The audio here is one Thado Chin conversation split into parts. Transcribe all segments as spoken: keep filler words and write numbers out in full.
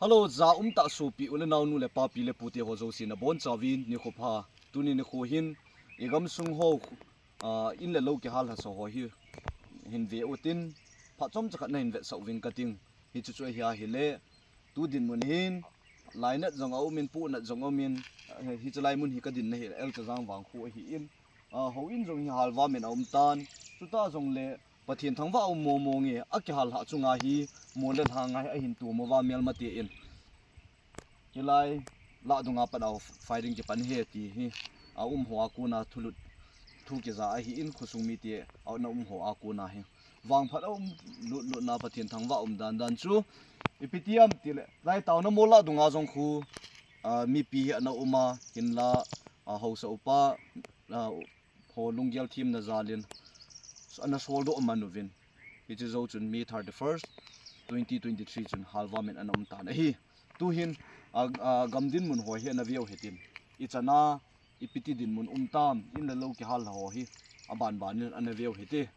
Hello, ja um tah sopi u le nao, nu le pa, pi le pu te ho jouse nabonchauvin nikho pha. Tuni nikho hin i gamsung ho, ah, in le lou kihal hahsa ho hi hin ve utin, phat chomcha khat nahin vetsah uvin kating. Hichu chu ahi ahile, tu dinmun hin, lainat jong aumin, puhnat jong aumin, eh, hichu lai mun hi kadin nahi, Elchajang vangkho ahin, ah, houin jong hi halvam in aum tan, chuta jongle, Pathen thangvah a um momo nge, akihal lhah chunga hi, mo le lhang ngai ahin tum uva melma te in. Hilai, lah dunga pat a firing kipan ahi ti hi, aum ho a kona thulut, thu kija ahin, khosung mite ana um ho a kona hi. Vangphat a um lut lut na Pathen thangvah a um dan dan chu, ipi ti ham tile, lai taona mol lah dunga jong khu, ah, mipi hi ana um a, hinla, ah, haosa upa, ah, ho lunggel themna jalin, ana soldoh man uvin. Hiche jou chun May thirty-first, twenty twenty-three chun halvam in ana um tan ahi. Tuhin, a, a, gam dinmun ho hi ana veu hitin. Ichan a, ipi ti dinmun um tam, in le lou kihal ho hi, aban ban in ana veu hite.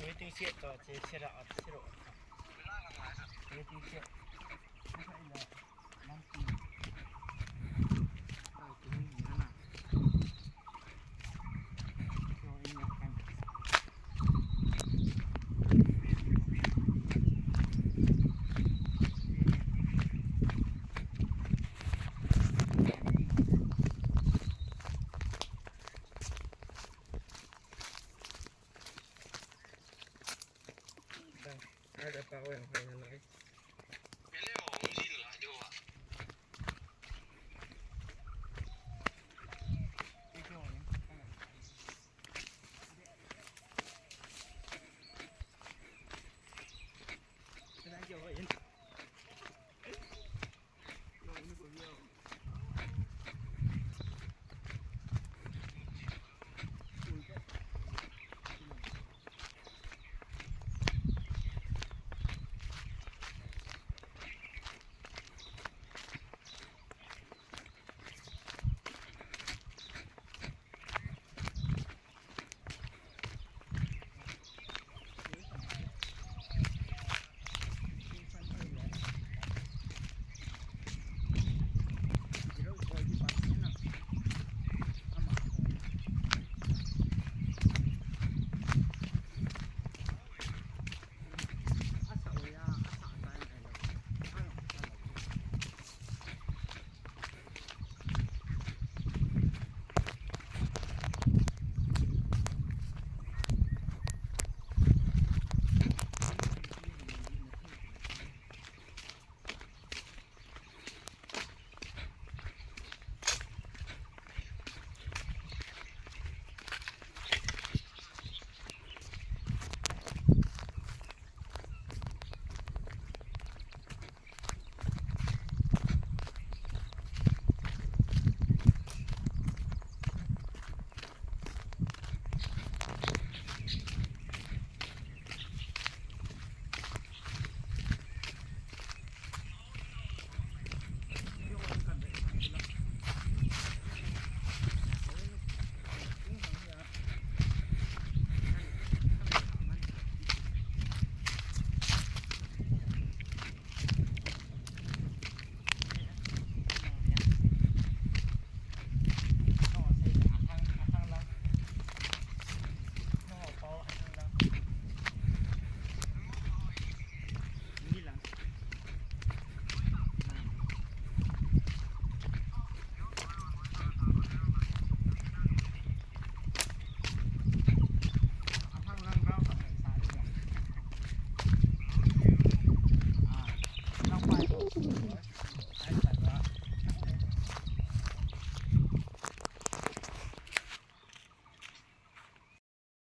Waiting shed to, che, shed out, shed out. Waiting shed.